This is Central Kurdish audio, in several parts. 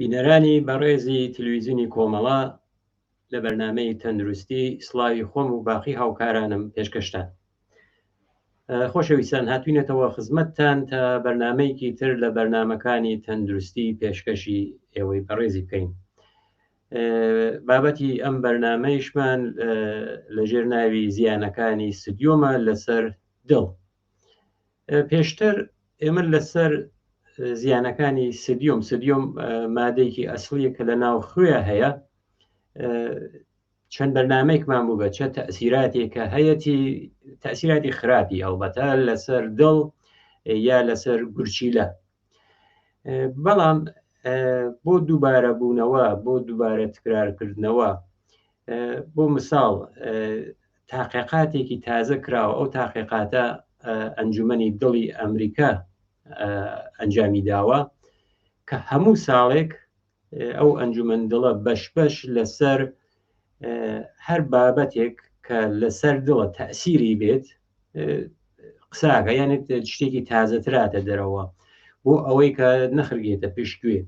بینەرانی بەڕێزی تلویزیونی کۆمەڵە لە بەرنامەی تەندروستی سڵاوی خۆم و باقی هاوکارانم پێشکەشتان. خۆشەویستان هاتوینەتەوە خزمەتتان تا بەرنامەیەکی تر لە بەرنامەکانی تەندروستی پێشکەشی ئێوەی بەڕێزی بکەین. بابەتی ئەم بەرنامەیشمان لەژێر ناوی زیانەکانی سدیۆمە لەسەر دڵ. پێشتر ئێمە لەسەر زیانەکانی سدیۆم سدیۆم مادەیەکی ئەسڵیە کە لە ناو خوێ هەیە چەند بەرنمەیەکمان بوو بە چە تەسیراتێکە هەیەتی تەسیراتی خراپی ئەڵبەتە لەسەر دڵ یا لەسەر گورچیلە بەڵام بۆ دووبارە بوونەوە بۆ دووبارە تکرارکردنەوە بۆ مثال تاقیقاتێکی تازە کراوە ئەو تاقیقاتە ئەنجومەنی دڵی ئەمریکا ئەنجامی داوە کە هەموو ساڵێک ئەو ئەنجومەن دڵە بەش بەش لەسەر هەر بابەتێک کە لەسەر دڵە تەسیری بێت قساکە یانێت شتێکی تازەتراتە دەرەوە بۆ ئەوەی کە نەخرگێتە پشتگوێ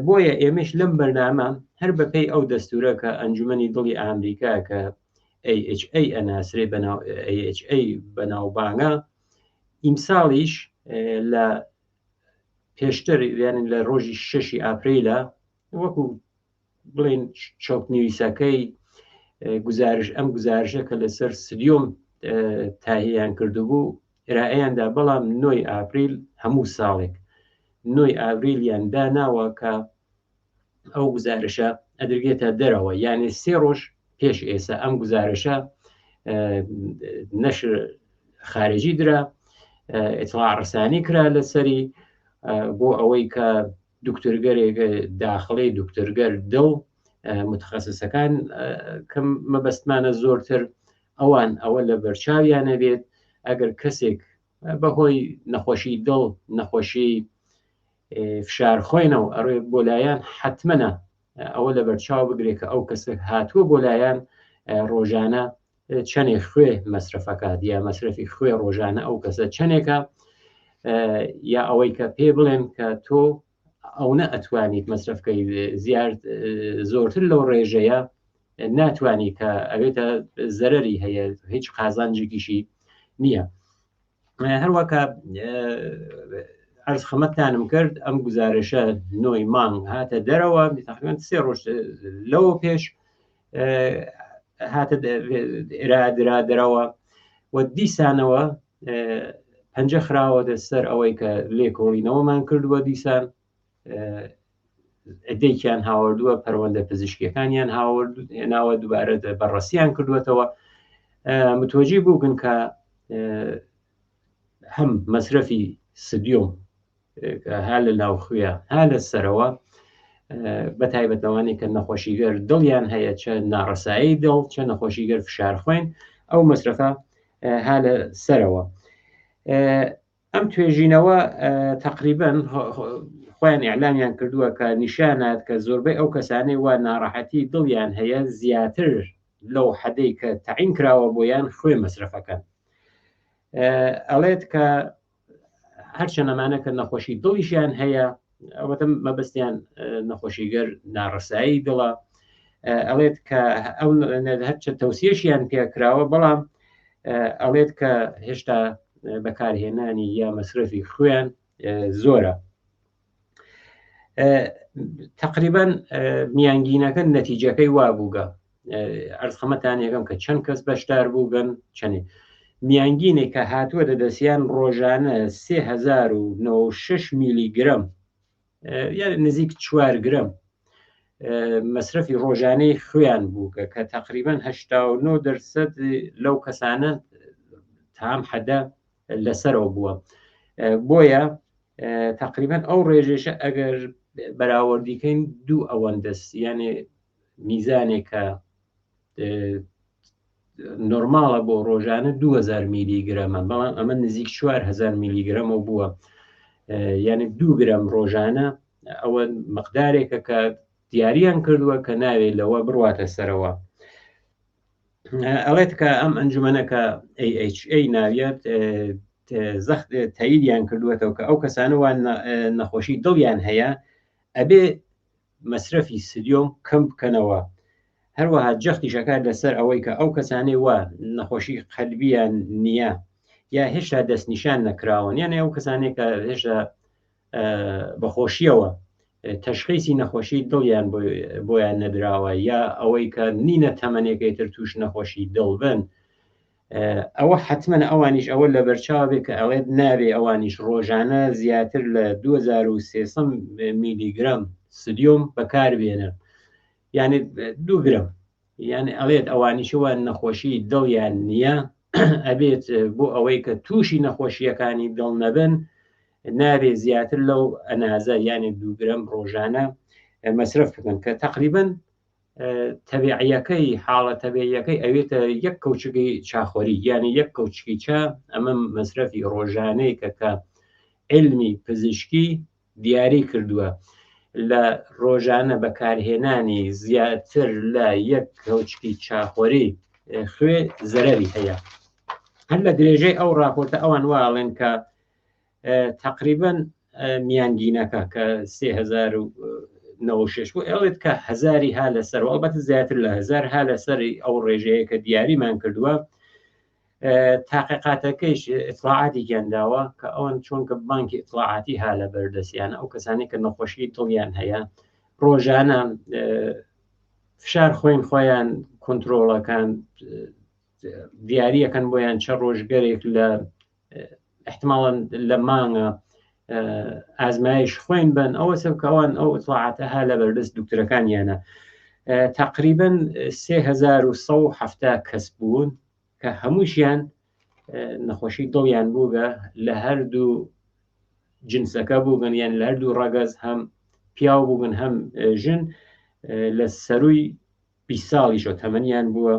بۆیە ئێمەش لەم بەرنامە هەر بەپێی ئەو دەستورە کە ئەنجومەنی دڵی ئامریکا کە AHA ئەناسرێ بەناو AHA بەناوبانگە ئیمساڵیش لە پێشتر یان لە ڕۆژی شەشی ئاپریلە وەکو بڵێن چۆک نویسەکەی گزارش ئەم گزارشە کە لەسەر سدیۆم تاهیان کردبوو ئرائیاندا بەڵام نۆی ئاپریل هەموو ساڵێک نۆی ئاوریلیان داناوە کە ئەو گزارشە ئەدرگێتە دەرەوە یعنی سێ ڕۆژ پێش ئێستا ئەم گزارشە نەشر خارجی درا ئیتڵاع ڕسانی کرا لەسەری بۆ ئەوەی کە دکتۆرگەرێک داخڵی دکتۆرگەر دڵ متخەسسەکان کە مەبەستمانە زۆرتر ئەوان ئەوە لە بەرچاویانە بێت ئەگەر کەسێک بەهۆی نەخۆشی دڵ نەخۆشی فشار خۆینەوە ئەڕێ بۆ لایەن حتممەە ئەوە لە بەرچاو بگرێت کە ئەو کەسە هاتووە بۆ لایەن ڕۆژانە چەنێ خوێ مەسرەفەکات یا مەسرەفی خوێ ڕۆژانە ئەو کەسە چەنێکە یا ئەوەی کە پێ بڵێن کە تۆ ئەو نە ئەتوانیت مەسرەفکەی زیاد زۆرتر لەو ڕێژەیە ناتوانانی کە ئەوێتە زەرری هەیە هیچ قازانجێکیشی نییە هەروەکە ئەرز خەمەتانم کرد ئەم گزارشە نۆی مانگ هاتە دەرەوە تقریبا سێ ڕۆژ لەوە پێش هاتە ئرادرا دەرەوە و دیسانەوە پەنجە خراوە سەر ئەوەی کە لێکۆڵینەوەمان کردووە دیسان عدەیەکیان هاوردووە پەروەندە پزیشکیەکانیان هاورد هێناوە دووبارە بەڕەسیان کردووەتەوە متۆجی بووگن کە هەم مەسرەفی سدیۆم ها لە ناوخوێ ها لە سەرەوە بە تایبەتەوانی کە نەخۆشیگەر دڵیان هەیە چە ناڕسایی دڵ چە نەخۆشیگەر فشار خوێن ئەو مەسرەفە ها لە سەرەوە ئەم توێژینەوە تقریبن خۆیان ئیعلامیان کردووە کە نیشانات کە زۆربەی ئەو کەسانەی وا ناڕەحەتی دڵیان هەیە زیاتر لەو حەدەی کە تەعین کراوە بۆیان خوێ مەسرەفەکەن ئەڵێت کە هەرچەند ئەمانە کە نەخۆشی دڵیشیان هەیە ئەوەتە مەبەستیان نەخۆشیگەر ناڕسایی دڵە ئەڵێت کە ئەو هەرچە تەوسیەشیان پێکراوە بەڵام ئەڵێت کە هێشتا بەکارهێنانی یا مەسرەفی خوێن زۆرە تقریبا میانگینەکە نەتیجەکەی وا بووگە ئەرزخەمەتان یەکەم کە چەند کەس بەشدار بووگەن چەنێ میانگینێک کە هاتووە دە دەستیان ڕۆژانە 3096 میلیگرم یان نزیک 4 گرم مەسرەفی ڕۆژانەی خوێیان بوو کە تقریبا 89 دەرسەد لەو کەسانە تام حەدە لەسەرەوە بووە بۆیە تقریبا ئەو ڕێژێشە ئەگەر بەراوردیکەین دوو ئەوەندەس یانێ میزانێکە نۆرماڵە بۆ ڕۆژانە 2000 میلیگرەمە بەڵام ئەمە نزیک 4000 میلیگرەمەوە بووە یعنی دوو گرەم ڕۆژانە ئەوە مقدارێکە کە دیاریان کردووە کە ناوێ لەوە بڕواتە سەرەوە ئەڵێت کە ئەم ئەنجومەنە کە AHA ناویەت زەخت تەیدیان کردووەتەوە کە ئەو کەسانە وان نەخۆشی دڵیان هەیە ئەبێ مەسرەفی سدیۆم کەم بکەنەوە. هەروەها جەختیش ئەکات لەسەر ئەوەی کە ئەو کەسانەی وا نەخۆشی قەلبیان نییە یا هێشتا دەستنیشان نەکراون، یانێ ئەو کەسانەی کە هێشتا بەخۆشیەوە تەشخیسی نەخۆشی دڵیان بۆیان نەدراوە یا ئەوەی کە نینە تەمەنێکی تر توش نەخۆشی دڵ بن، ئەوە حتمما ئەوانیش ئەوە لە بەرچاو بێ کە ئەڵێت نابێ ئەوانیش ڕۆژانە زیاتر لە 2300 میلیگرام سدیۆم بەکاربێنن، یعنی 2 گرم. یعنی ئەڵێت ئەوانیشەوە نەخۆشی دڵیان نییە، ئەبێت بۆ ئەوەی کە تووشی نەخۆشیەکانی دڵ نەبن نابێ زیاتر لەو ئەنازە یعنی 2 گرم ڕۆژانە مەسرف بکەن، کە تقریبا تەبیعیەکەی حاڵە تەبیعیەکەی ئەوێتە یەک کەوچکی چاخۆری، یعنی یەک کەوچکی چا. ئەمە مەسرەفی ڕۆژانەی کە علمی پزیشکی دیاری کردووە لە ڕۆژانە بەکارهێنانی زیاتر لە یەک کەوچکی چاخۆری خوێ زەرەری هەیە. هەر لە درێژەی ئەو راپۆرتە ئەوان واڵێن کە تقریبا میانگینەکە کە 3096 بوو، ئەڵێت کە هەزاری ها لەسەر، ئەڵبەتە زیاتر لە 1000 ها لەسەر ئەو ڕێژەیە کە دیاریمان کردووە. تاقیقاتەکەیش ئیتڵاعاتێکیان داوە کە ئەوان چۆن کە بانکی ئیتڵاعاتی ها لە بەردەستیان، ئەو کەسانی کە نەخۆشی دڵیان هەیە ڕۆژانە فشار خوێن خۆیان کۆنتترۆڵەکان دیاریەکەن بۆیان چە ڕۆژگەرێک لە احتماڵەن لە مانگە ئازمایش خوێن بن، ئەوە سەبکەوان ئەو ئیتڵاعاتە ها لە بەردەست دکتۆرەکانیانە. تقریبا 3170 کەس بوون کە هەمووشیان نەخۆشی دڵیان بووگە، لە هەردوو جنسەکە بووگن، یان لە هەردوو ڕەگەز، هەم پیاو بووگن هەم ژن، لە سەروی 20 ساڵیشەوە تەمەنیان بووە،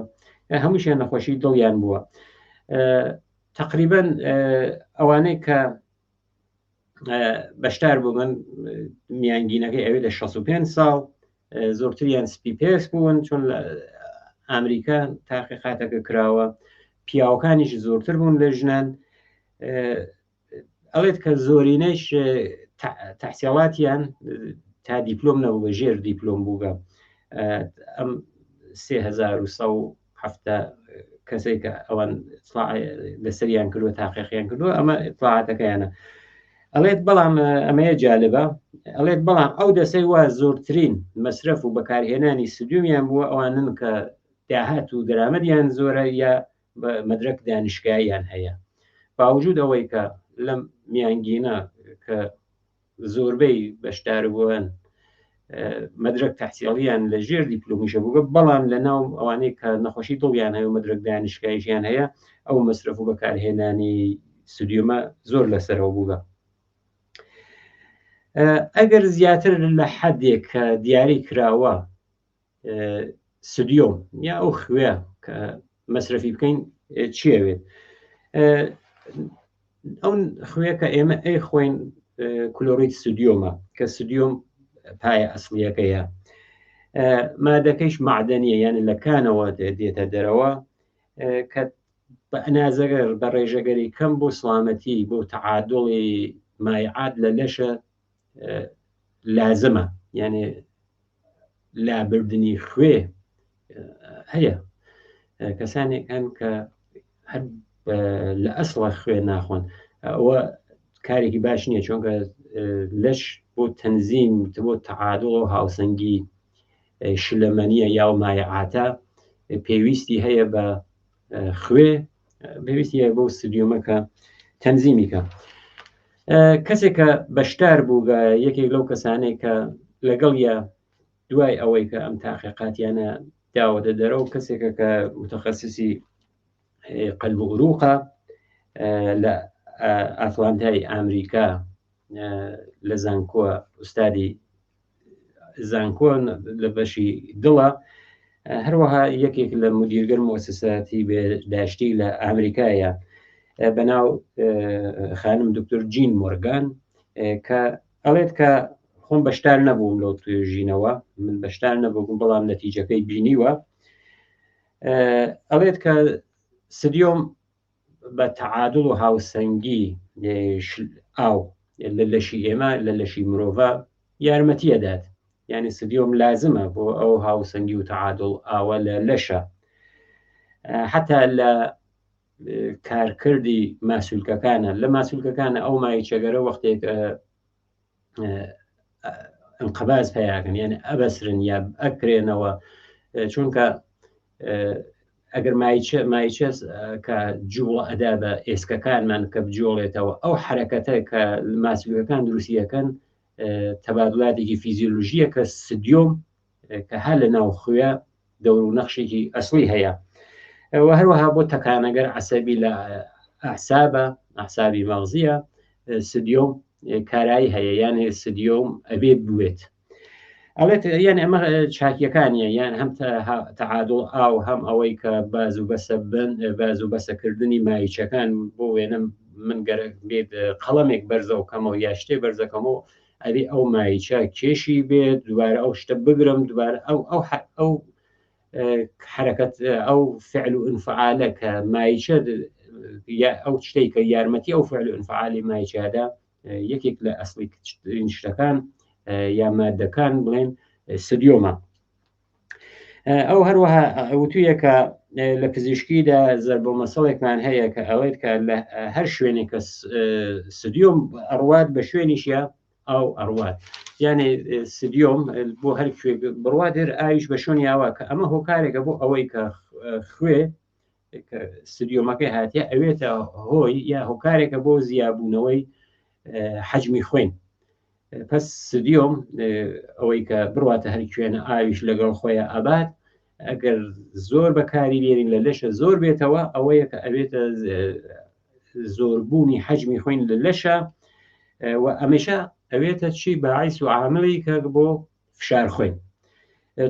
هەمووشیان نەخۆشی دڵیان بووە. تقریبا ئەوانەی کە بەشدار بوون میانگینەکەی ئەوێ لە 65 ساڵ، زۆرتریان سپی پێست بوون چون لە ئەمریکا تاقیقاتەکە کراوە، پیاوەکانیش زۆرتر بوون لە ژنان. ئەڵێت کە زۆرینەش تەحسیڵاتیان تا دیپلۆم نەبووە، ژێر دیپلۆم بووگە. ئەم 3170 کەسێک کە ئەوان لەسەریان کردووە، تاقیقیان کردووە، ئەمە ئیتڵاعاتەکەیانە. ئەڵێت بەڵام ئەمەیە جالبە، ئەڵێت بەڵام ئەو دەسەی وا زۆرترین مەسرەف و بەکارهێنانی سدیومیان بووە ئەوانن کە داهات و دەرامەتیان زۆرە یا مەدرەک دانیشگاهیان هەیە. باوجود ئەوەی کە لەم میانگینە کە زۆربەی بەشداربووان مەدرەک تەحسیڵیان لە ژێر دیپلۆمیشە بووگە، بەڵام لە ناو ئەوانەی کە نەخۆشی دڵیان هەیە و مەدرەک دانیشگاهیشیان هەیە ئەو مەسرەف و بەکارهێنانی سودیۆمە زۆر لەسەرەوە بووگە. ئەگەر زیاتر لە حەدێک کە دیاری کراوە سدیۆم یا ئەو خوێ کە مەسرەفی بکەین چیەوێت؟ ئەو خوێ کە ئێمە ئەی خۆین کلۆریت سدیۆمە کە سدیۆم پایە ئەسڵیەکەیە، مادەکەیش معدەنیە، یعنی لە کانەوە دێتە دەرەوە، کە بە ئەنازەگەر بە ڕێژەگەری کەم بۆ سلامەتی بۆ تەعادڵی مایعات لە لەشە لازمە، یعنی لابردنی خوێ هەیە. کەسانێک هەن کە هەر لە ئەسڵە خوێ ناخۆن، ئەوە کارێکی باش نییە، چونکە لەش بۆ تەنزیم بۆ تەعادڵ و هاوسەنگی شلەمەنیە یا مایعاتە پێویستی هەیە بە خوێ، پێویستی هەیە بۆ سدیۆمەکە تەنزیمیکە. کەسێک کە بەشدار بوو بە یەکێک لەو کەسانەی کە لەگەڵ یا دوای ئەوەی کە ئەم تاقیقاتیانە داوەتە دەرەوە، کەسێکە کە متخصصی قەلب و عروقە لە ئەتلانتای ئەمریکا لە زانکۆ، ئوستادی زانکۆ لە بەشی دڵە، هەروەها یەکێک لە مدیرگەر موسساتی بێداشتی لە ئەمریکایە بەناو خانم دکتۆر جین مۆرگان، کە ئەڵێت کە خۆم بەشدار نەبووم لەو توێژینەوە، من بەشدار نەبووم بەڵام نەتیجەکەی بینیوە. ئەڵێت کە سدیۆم بە تەعادڵ و هاوسەنگی ئاو لە لەشی ئێمە لە لەشی مرۆڤە یارمەتیەدات. یعنی سدیۆم لازمە بۆ ئەو هاوسەنگی و تەعادڵ ئاوە لە لەشە حتا لە کارکردی ماسولکەکانە لە ماسولکەکانە ئەو مایچەگەرە وەختێک انقباز پیاکەن یعنی ئەبەسرن یا ئەکرێنەوە چونکە ئەگەر مایچە مایچە کە جوڵە ئەدا بە ئێسکەکانمان کە بجۆڵێتەوە ئەو حرەکەتە کە ماسولکەکان دروستیەکەن تەبادلاتێکی فیزیۆلۆژیە کە سدیۆم کە هەر لە ناو خوێ دەور و نەخشێکی ئەسڵی هەیە و هەروەها بۆ تەکانەگەر عسەبی لە ئەعسابە ئەعسابی مەغزیە سدیۆم کارایی هەیە یانێ سدیۆم ئەبێ بوێت ئەڵێت یان ئەمە چاکیەکانیە یان هەم تەعادڵ ئاو هەم ئەوەی کە باز و بەسە بن باز و بەسەکردنی مایچەکان بۆ وێنە من گەرەک بێت قەڵەمێک بەرزەوە کەمەوە یا شتێ بەرزەکەمەوە ئەبێ ئەو مایچە کێشی بێت دووبارە ئەو شتە بگرم دووبارە ئەو ئەو ئەو حرەکەت ئەو فعل و انفعالە کە مایچە ئەو شتێک کە یارمەتی ئەو فعل و انفعالی مایچەدا یەکێک لە ئەسڵی شتەکان یا مادەکان بڵێن سدیۆمە ئەو هەروەها وتویە کە لە پزیشکیدا زەربە مەسەڵێکمان هەیە کە ئەڵێت کە لە هەر شوێنێک کە سدیۆم ئەڕوات بە شوێنیشە ئەو ئەڕوات یانێ سدیۆم بۆ هەر کوێ بڕوات هەر ئاویش بە شوێن یاوە کە ئەمە هۆکارێکە بۆ ئەوەی کە خوێ سدیۆمەکەی هاتیە ئەوێتە هۆی یا هۆکارێکە بۆ زیابوونەوەی حەجمی خوێن پس سدیۆم ئەوەی کە بڕاتە هەر کوێنە ئاویش لەگەڵ خۆیان ئابات ئەگەر زۆر بەکاری بێنین لە لەشە زۆر بێتەوە ئەوەیە کە ئەبێتە زۆربوونی حەجمی خوێن لە لەشە و ئەمەشە ئەوێتە چی باعیس و عاملی کە بۆ فشار خوێن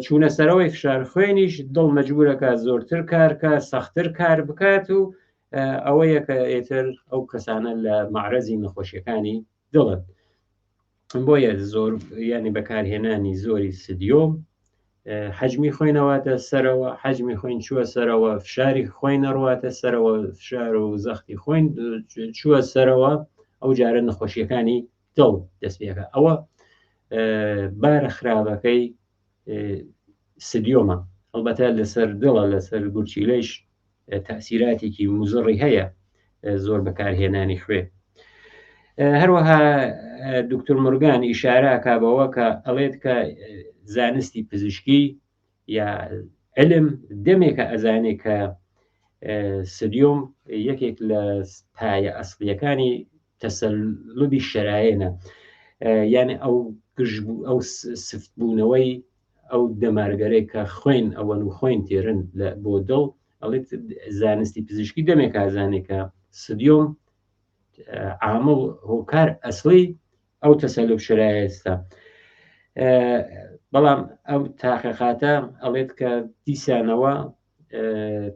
چوونە سەرەوەی فشار خوێنیش دڵ مەجبورەکە زۆرتر کارکە سەختتر کار بکات و ئەوەیە کە ئێتر ئەو کەسانە لە معرەزی نەخۆشیەکانی دڵن بۆیە زۆر ینی بەکارهێنانی زۆری سدیۆم حەجمی خوێنەواتە سەرەوە حەجمی خوێن چووە سەرەوە فشاری خوێن نەڕواتە سەرەوە فشار و زەختی خوێن چووە سەرەوە ئەو جارە نەخۆشیەکانی دڵ دەست پێەکە ئەوە بارە خراپەکەی سدیۆمە هەڵبەتە لەسەر دڵە لەسەر گورچیلەش تەسیراتێکی مزڕی هەیە زۆر بەکارهێنانی خوێ هەروەها دکتۆر مرگان ئیشارە بەوە کە ئەڵێت کە زانستی پزیشکی یا علم دەمێکە ئەزانێ کە سدیۆم یەکێک لە پایە ئەسڵیەکانی تەسەلوبی شەرایەنە یعنی ئەو ئەو سفتبوونەوەی ئەو دەمارگەرێک کە خوێن ئەوەن و خوێن تێرن لە بۆ دڵ ئەڵێت زانستی پزیشکی دەمێک ئازانێک کە سدیۆم عامل هۆکار ئەسڵی ئەو تەسەلوب شرایەستە بەڵام ئەو تاقیقاتە ئەڵێت کە دیسانەوە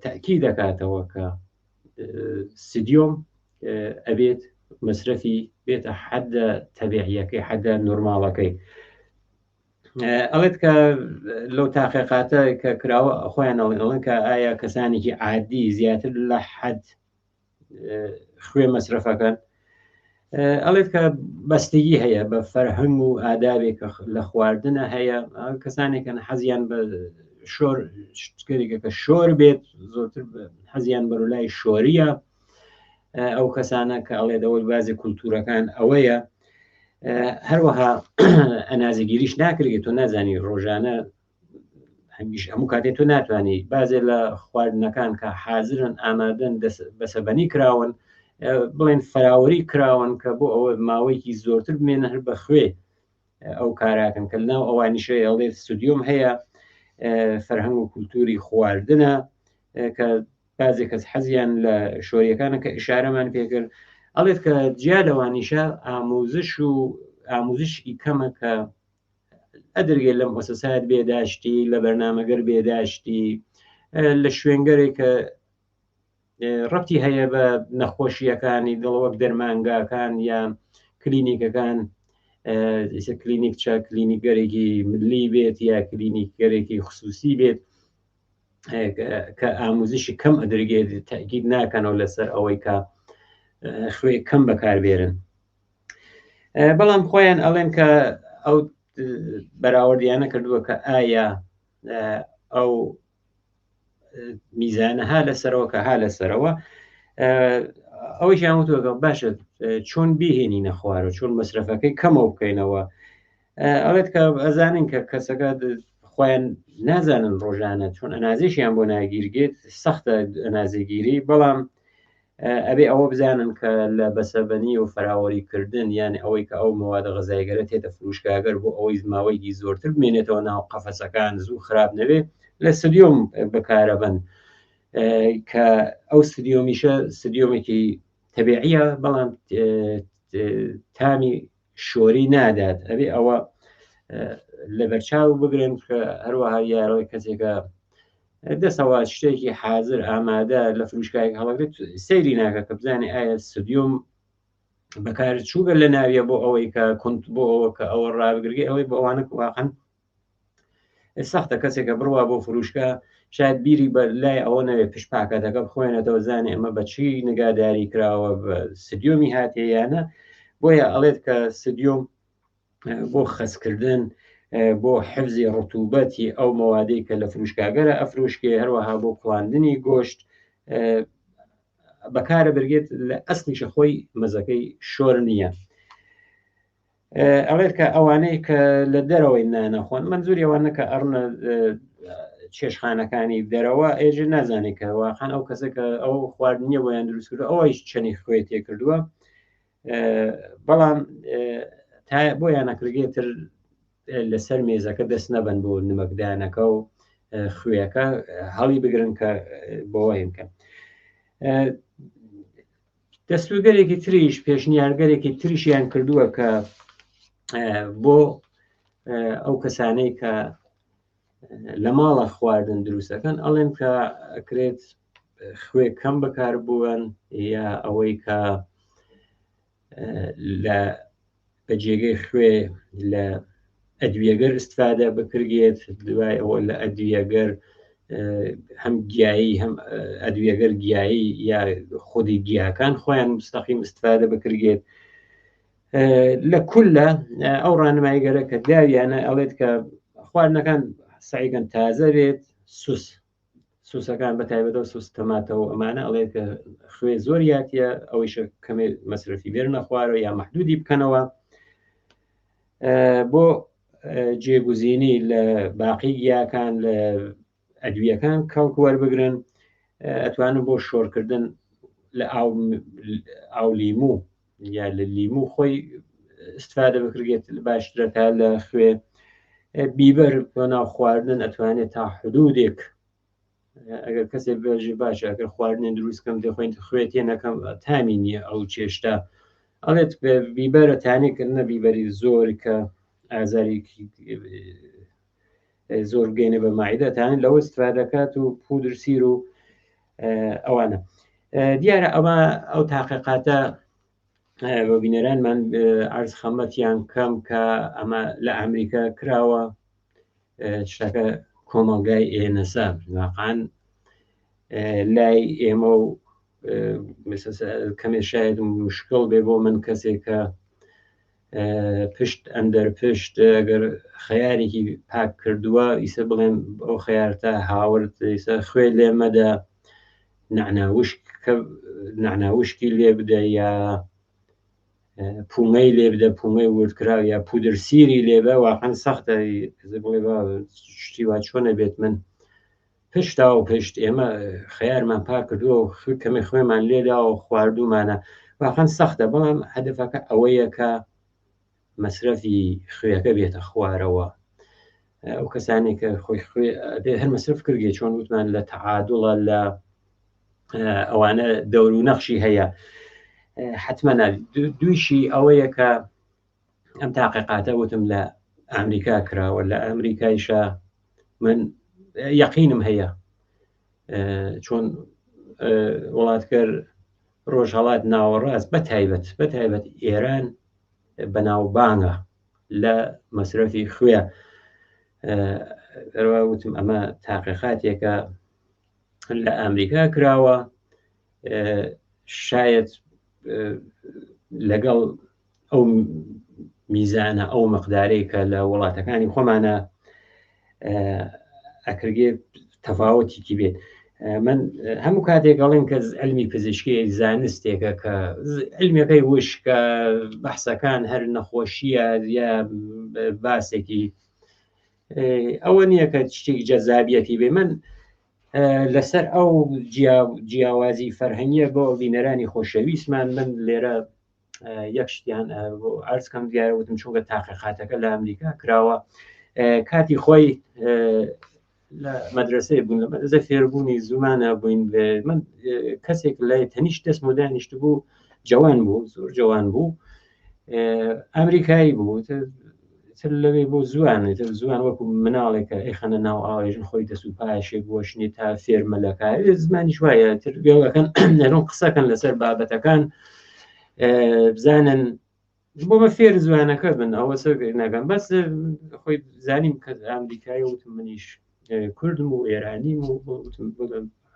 تاکی دەکاتەوە کە سیدیۆم ئەبێت مەسرەفی بێتە حەدە تەبیعیەکەی حەدە نۆرماڵەکەی ئەڵێت کە لەو تاقیقاتە کە کراوە خۆیان ئەڵێن کە ئایا کەسانێکی عادی زیاتر لە حەد خوێ مەسرەفەکەن ئەڵێت کە بەستگی هەیە بە فەرهەنگ و ئادابێک لە خواردنە هەیە کەسانێکن حەزیان بە شۆر شتگەرێکە کە شۆر بێت زۆرتر حەزیان بەرولای شۆریە ئەو کەسانە کە ئەڵێ دەوەی بازی کولتورەکان ئەوەیە هەروەها ئەنازگیریش ناکرێت تۆ نازانی ڕۆژانە هەمیش هەموو کاتێ تۆ ناتوانانی بازێ لە خواردنەکان کە حازرن ئامادەن بەسەبەنی کراون بڵێن فراوەری کراون کە بۆ ئەوە ماوەیەکی زۆرتر بمێنە هەر بە خوێ ئەو کاراکەن کە لەناو ئەوانیشە ئەڵێ سودیۆم هەیە فەرهەنگ و کولتوری خواردنە کە بازێک کەس حەزیان لە شۆریەکانە کە ئشارەمان پێکرد ئەڵێت کە جیا لەوانیشە ئاموزش و ئاموزشی کەمە کە ئەدرگێ لە مؤسسات بێداشتی لە بەرنامەگەر بێداشتی لە شوێنگەرێک کە ڕەتی هەیە بە نەخۆشیەکانی دڵ وەک دەرمانگاکان یا کلینیکەکان کلینیک چە کلینیکگەرێکی ملی بێت یا کلینیکگەرێکی خصوصی بێت کە ئاموزشی کەم ئەدرگێت تاکید ناکەنەوە لەسەر ئەوەی کە خوێ کەم بەکاربێرن بەڵام خۆیان ئەڵێن کە ئەو بەراوردیانە کردووە کە ئایا ئەو میزانە ها لەسەرەوە کە ها لەسەرەوە ئەوەیشیان وتووە باشە چۆن بیهێنینە خوارەوە چۆن مەسرەفەکەی کەمەوە بکەینەوە ئەڵێت کە ئەزانین کە کەسەکە خۆیان نازانن ڕۆژانە چۆن ئەنازیشیان بۆ ناگیرگێت سەختە ئەنازیگیری بەڵام ئەبێ ئەوە بزانن کە لە بەسەبەنی و فراوەری کردن یان ئەوەی کە ئەو مەوادە غەزایگەرە تێتە فروشگاگەر بۆ ئەوەی ماوەیەکی زۆرتر بمێنێتەوە ناو قەفەسەکان زوو خراپ نەبێ لە سدیۆم بەکارەبن کە ئەو سدیۆمیشە سدیۆمێکی تەبیعیە بەڵام تامی شۆری نادات ئەبێ ئەوە لەبەرچاو بگرن کە هەروەها یارەوەی کەسێکە دەسەوە شتێکی حاضر ئامادە لە فروشگایەک هەڵەگرێت سەیری ناکە کە بزانێ ئایا سدیۆم بەکار چووگە لە ناویە بۆ ئەوەی کە کونت بۆ ئەوە کە ئەوە ڕابگرگی ئەوەی بۆ ئەوانە واقعا سەختە کەسێکە بڕوا بۆ فروشگا شاید بیری بە لای ئەوە نەوێ پشت پاکەتەکە بخوێنێتەوە زانێ ئەمە بە چی نگاداری کراوە بە سدیۆمی هاتێیانە بۆیە ئەڵێت کە سدیۆم بۆ خەسکردن بۆ حفزی ڕتوبەتی ئەو مەوادەی کە لە فروشگاگەرە ئەفروشکێ هەروەها بۆ کوڵاندنی گۆشت بەکارە برگێت لە ئەسلیشە خۆی مەزەکەی شۆر نییە. ئەڵێت کە ئەوانەی کە لە دەرەوەی نانەخۆن منزوری ئەوانە کە ئەڕنە چێشخانەکانی دەرەوە ئێژێ نازانێت کە واقعا ئەو کەسە کە ئەو خواردنیە بۆیان دروست کردو ئەوەیش چەنی خوێ تێ کردووە بەڵام تا بۆیان ئەکرگێتر لەسەر مێزەکە دەست نەبن بۆ نمەکدانەکە و خوێەکە هەڵی بگرن کە بۆوەین بکەن دەستورگەلێکی تریش پێشنیارگەلێکی تریشیان کردووە کە بۆ ئەو کەسانەی کە لە ماڵە خواردن دروستەکەن ئەڵێن کە ئەکرێت خوێ کەم بەکار بوون یا ئەوەی کە لە بە جێگەی خوێ لە ئەدویەگەر استفادە بکرێت دوای ئەوە لە ئەدویەگەر هەم گیایی هەم ئەدویەگەر گیایی یا خودی گیاکان خۆیان مستەقیم استفادە بکرێت لە کولە ئەو ڕانمایگەرە کە داویانە ئەڵێت کە خواردنەکان سعیگەن تازە بێت سوس سوسەکان بە تایبەتەوە سوس تەماتەوە ئەمانە ئەڵێ کە خوێ زۆر یاتیە ئەوەیشە کەمێ مەسرفی بێرنە خوارەوە یا محدودی بکەنەوە بۆ جێگوزینی لە باقی گیاکان لە ئەدویەکان کەڵک وەربگرن ئەتوانن بۆ شۆرکردن لە ئاو لیمو یا لە لیمو خۆی استفادە بکرێت باشترە تا لە خوێ بیبەر بۆ ناو خواردن ئەتوانێت تا حدودێک ئەگەر کەسێک بێژێ باشە ئەگەر خواردنێ دروست کەم دەخۆین خوێ تێ نەکەم تامی نییە ئەو چێشتا ئەڵێت بیبەرە تانێک نە بیبەری زۆر کە ئازارێکی زۆر بگەینە بە ماعیدە تانێت لەوە استفادەکات و پودر سیر و ئەوانە دیارە ئەمە ئەو تاقیقاتە بە بینەرانمان عرض خەمەتیان کەم کە ئەمە لە ئەمریکا کراوە شتەکە کۆمەڵگای ئێنەسە واقعا لای ئێمە و کەمێ شاید مشکڵ بێ بۆ من کەسێک کە پشت ئەندەر پشت ئەگەر خەیارێکی پاک کردووە ئیسە بڵێم ئەو خەیارتە هاورد ئیسە خوێ لێ مەدە نەعناوشکی لێ بدە یا پومەی لێ بدە پومەی وردکراو یا پودر سیری لێ بە واقعا سەختە بڵێ بە شتی وا چۆنە بێت من پشتا و پشت ئێمە خەیارمان پاک کردووە و کەمێ خوێمان لێدا و خواردومانە واقعا سەختە بەڵام هەدفەکە ئەوەیە کە مەسرەفی خوێەکە بێتە خوارەوە ئەو کەسانێک کە خۆی خوێ ئەبێ هەر مەسرف کردێ چۆن وتمان لە تەعادڵە لە ئەوانە دەور و نەخشی هەیە حتمما دووشی ئەوەیە کە ئەم تاقیقاتە وتم لە ئەمریکا کراوە لە ئەمریکایشە من یەقینم هەیە چۆن وڵاتگەر ڕۆژهڵات ناوەڕاست بە تایبەت بە تایبەت ئێران بەناوبانگە لە مەسرەفی خوێ هەروە وتم ئەمە تاقیقاتێکە لە ئەمریکا کراوە شاید لەگەڵ ئەو میزانە ئەو مقدارەی کە لە وڵاتەکانی خۆمانە ئەکرگێ تەفاوتێکی بێت من هەموو کاتێک ئەڵێن کە علمی پزیشکی زانستێکە کە علمەکەی وشکە بەحسەکان هەر نەخۆشیە یا باسێکی ئەوە نییە کە شتێک جەزابیەتی بێ من لەسەر ئەو جیاوازی فەرهەنگیە بۆ بینەرانی خۆشەویستمان من لێرە یەک شتیان ئەرزکەم دیارە وتم چونکە تاقیقاتەکە لە ئەمریکا کراوە کاتی خۆی لە مەدرسەی بوون لە مەدرسە فێربوونی زمانە بووین من کەسێک لای تەنیشت دەست مدانیشت بوو جوان بوو زۆر جوان بوو ئەمریکایی بوو تر لەوێ بۆ زوان تر زوان وەکو مناڵێکە ئەیخەنە ناو ئاوێژن خۆی دەست و پاشێک بۆشنی تا فێر مەلەکە زمانیش وایە تر گەوەکەن نەرۆن قسەکەن لەسەر بابەتەکان بزانن بۆ بە فێر زوانەکە بن ئەوە سەر نەکەم بەس خۆی زانیم کە ئەمریکایی وتم منیش کوردم و ئێرانیم و وتم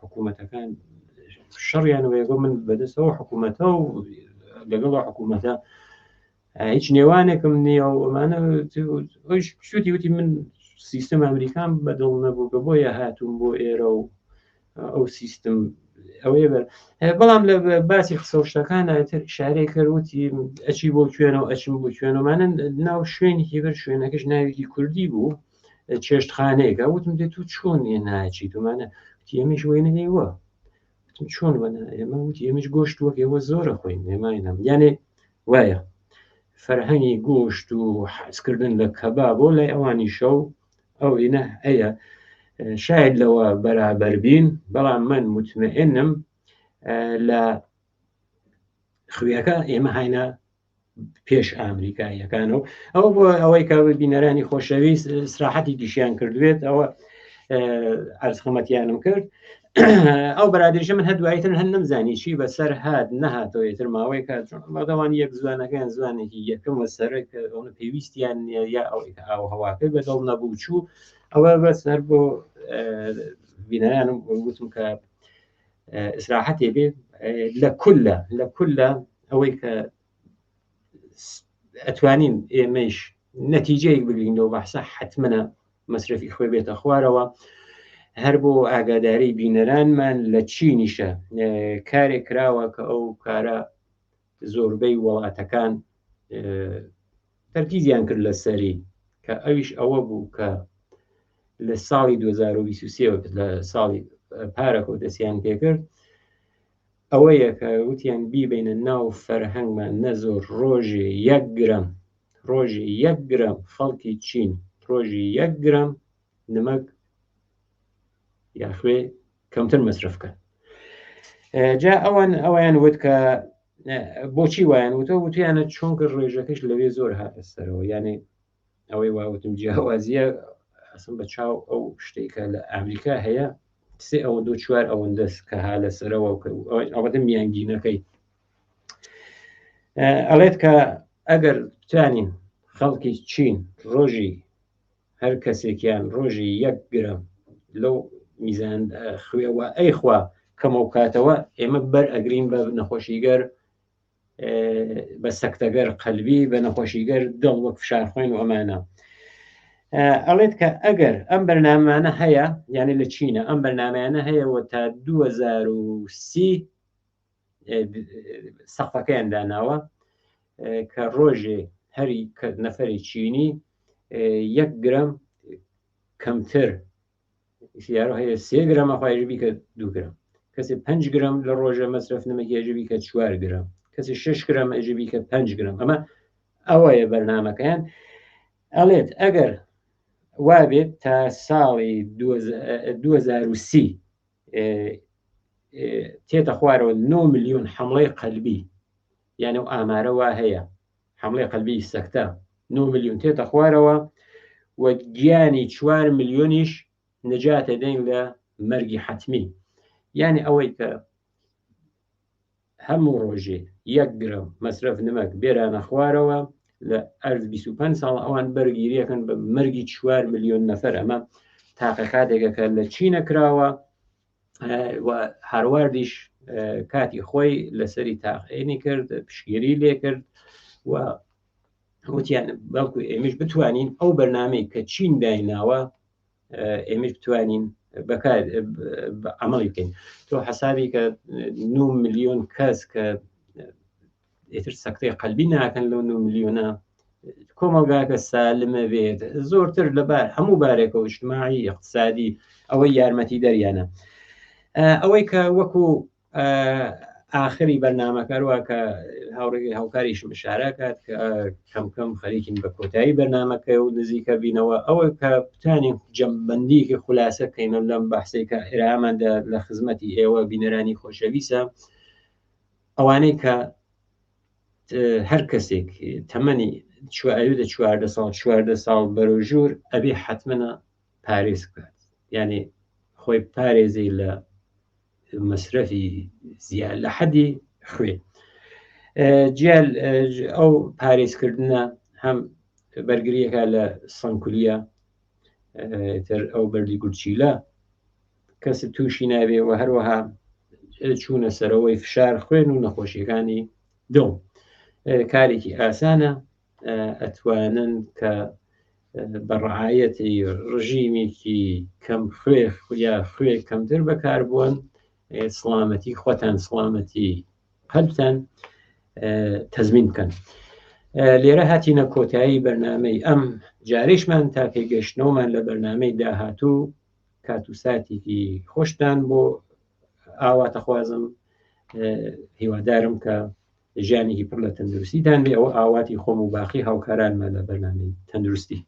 حکوومەتەکان شەڕیان وەیەگۆ من بەدەستەوە حکوومەتە و لەگەڵ حکوومەتە هیچ نێوانێکم نییە و ئەمانە شوتی وتی من سیستم ئەمریکام بەدڵ نەبوو کە بۆیە هاتووم بۆ ئێرە و ئەو سیستم ئەوەیە بەر بەڵام لە باسی قسە و شتەکان تر شارەی کرد وتی ئەچی بۆ کوێنەوە ئەچم بۆ کوێنەمانە ناو شوێنێکی بەر شوێنەکەش ناوێکی کوردی بوو چێشتخانەیەکە وتم دێت تو چۆن لێ ناچی تومانە وتی ئێمەش وێنە ئێوە وتم چۆن وەنە ئێمە وتی ئێمەش گۆشت وەک ئێوە زۆرە خۆین ئێماینەم یانێ وایە فەرهەنگی گۆشت و حەزکردن لە کەبا بۆ لای ئەوانی شەو ئەو ئینە هەیە شاید لەوە بەرابەر بین بەڵام من متمئنم لە خویەکە ئێمە هاینە پێش ئامریکاییەکان و ئەوە بۆ ئەوەی کە بینەرانی خۆشەویست سراحەتی گشیان کردوێت ئەوە ئەرزخمەتیانم کرد ئەو برادریشە من هەر دواییتر هەر نەمزانی چی بەسەر هات نەهاتەوە ئیتر ماوەی کات چۆن بەردەوام یەک زوانەکەیان زوانێکی یەکەم وە سەرک ئەوە پێویستیان نییە یا ئەوەی کە ئاو هەواکەی بەدڵ نەبوو چوو ئەوە بەس هەر بۆ بینەرانم وتم کە ئیسراحەتێ بێ لە کولە لە کولە ئەوەی کە ئەتوانین ئێمەش نەتیجەیەک بگرین لەو بەحسە حتممە مەسرەفی خۆی بێتە خوارەوە هەر بۆ ئاگاداری بینەرانمان لە چینیشە کارێک کراوە کە ئەو کارە زۆربەی وڵاتەکان تەرکیزیان کرد لەسەری کە ئەویش ئەوە بوو کە لە ساڵی 2023 لە ساڵی پارەکە دەستیان پێکرد ئەوەیە کە وتیان بیبینە ناو فەرهەنگمان نەزۆر ڕۆژێ یەک گرم ڕۆژی یەک گرم خەڵکی چین ڕۆژی یەک گرم نمەک یاخوێ کەمتر مەسرف بکەن جا ئەوان ئەویان وت کە بۆچی وایان وتەوە وتیانە چۆنکە ڕێژەکەش لەوێ زۆر هاتە سەرەوە یانێ ئەوەی واوتم جیاوازیە ئەسم بە چاو ئەو شتێکە لە ئەمریکا هەیە سێ ئەوەندە و چوار ئەوەندەس کە ها لەسەرەوە ئەوەتە میانگینەکەی ئەڵێت کە ئەگەر بتوانین خەڵکی چین ڕۆژی هەر کەسێکیان ڕۆژی یەک گرم لەو میزان خوێوە ئەیخوا کەمەو کاتەوە ئێمە بەر ئەگرین بە نەخۆشیگەر بە سەکتەگەر قەلبی بە نەخۆشیگەر دڵ وەک فشار خوێن و ئەمانە ئەڵێت کە ئەگەر ئەم بەرنامانە هەیە یعنی لە چینە ئەم بەرنمەیانە هەیە و تا 2030 سەقفەکەیان داناوە کە ڕۆژێ هەری نەفەری چینی یەک گرم کەمتر سیارە هەیە سێ گرم ئەخوای بیکە دو گرم کەسی 5 گرم لە ڕۆژە مەسرف نمەکی ئەژی بیکە 4 گرم کەسی 6 گرم ئەژی بیکە 5 گرم ئەمە ئەوەیە بەرنمەکەیان ئەڵێت ئەگەر وابێت تا ساڵی 2030 تێتە خوارەوە 9 میلیۆن حملەی قەلبی یعنی ئەو ئامارە وا هەیە حملەی قەلبی سەکتە 9 میلیۆن تێتە خوارەوە و گیانی 4 میلیۆنیش نجاتە دەین لە مەرگی حەتمی یعنی ئەوەی کە هەموو ڕۆژێ یەک گرم مەسرەف نمەک بێرانە خوارەوە لە ئەرز 25 ساڵ ئەوان بەرگیریەکەن بە مەرگی 4 میلیۆن نەفەر ئەمە تاقە کاتێکە کە لە چینە کراوە و هارواردیش کاتی خۆی لەسەری تاقێنی کرد پشگیری لێ کرد و وتیان بەڵکو ئێمەش بتوانین ئەو بەرنمەی کە چین دایناوە ئێمەش بتوانین بەکار عملی بکەین. تۆ حەسابی کە 9 میلیۆن کەس کە ئیتر سەکتەی قەلبی ناکەن لەو 9 میلیۆنە، کۆمەڵگاکە سالمە بێت زۆرتر لەبار هەموو بارێکەوە اجتماعی، اقتصادی، ئەوەی یارمەتی دەریانە. ئەوەی کە وەکو ئاخری بەرنامەکە وە کە هاوڕێ هاوکاریشم ئشارە کات کە کەم کەم خەریکین بە کۆتایی بەرنامەکە و نزیکە بینەوە، ئەوە کە بتانین جەمبەندیکی خولاسە بکەینەوە لەم بەحسێک کە ئێراماندا لە خزمەتی ئێوە بینەرانی خۆشەویستە، ئەوانەی کە هەر کەسێک تەمەنی ئەوێتە 14 ساڵ، 14 ساڵ بەرەو ژوور، ئەبێ حتممە پارێز بکات، یعنی خۆی پارێزی لە مەسرەفی زیاد لە حەدی خوێ. جیال ئەو پارێزکردنە هەم بەرگریەکە لە سەنکولیە، تر ئەو بەردی گورچیلە کەس تووشی نابێ، و هەروەها چوونە سەرەوەی فشار خوێن و نەخۆشیەکانی دڵ. کارێکی ئاسانە، ئەتوانن کە بە ڕعایەتی ڕژیمێکی کەم خوێ یا خوێ کەمتر بەکاربوون سڵامەتی خۆتان، سڵامەتی قەلبتان تەزمین بکەن. لێرە هاتینە کۆتایی بەرنامەی ئەم جارێشمان، تا پێگەشتنەوەمان لە بەرنامەی داهاتوو کات و ساتێکی خۆشتان بۆ ئاواتەخوازم. هیوادارم کە ژیانێکی پڕ لە تەندروستیتان بێ. ئەوە ئاواتی خۆم و باقی هاوکارانمان لە بەرنامەی تەندروستی.